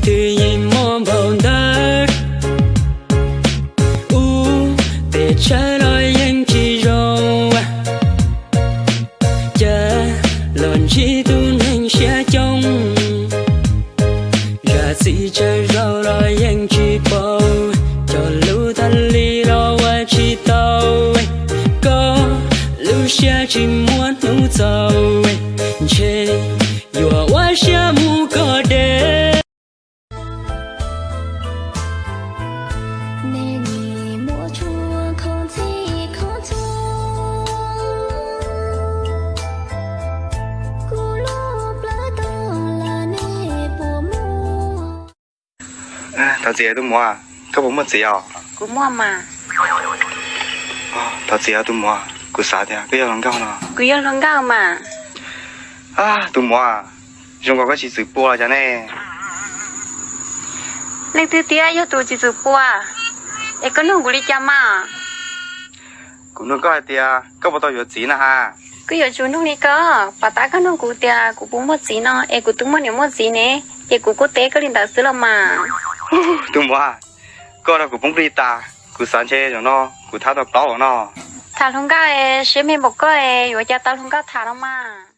Twb yeej muaj npaum ntawd, ub, pes tsawg los yeej tsis zoo. Cas los ntsib tus neeg siab coob, zam txim tsawg zaus los yeej tsis paub. Cov lus tag li los ua tsis tau, koj lub siab tsis muaj hnub txaus, ntshe yuav ua siab mus koj deb. Thov txim tus muam, koj puas muaj txiv os? Kuv muaj mas. Thov txim tus muam, kuv xav tias koj yog hluas nkauj no. Kuv yog hluas nkauj mas. Tus muam, zoo nkaus koj tsis txwm pua los cas ne? Leej twg tiag yog tus tsis txwm pua? Es koj nug kuv li cas mas? Kuv nug koj hais tias koj puas tau yuav txiv na has. Kuv yuav tsum nug li koj, pam tab koj nug kuv tias kuv puas muaj txiv no es kuv twb muaj niam muaj txiv ne, ces kuv kuj teb koj li ntawd xwb los mas. Tus muam, koj rau kuv poob plig tas, kuv xav ntshe zaum no kuv thab tau plaub no. Tham hluas nkauj siab me npaum koj yuav cas tau hluas nkauj tham no mas.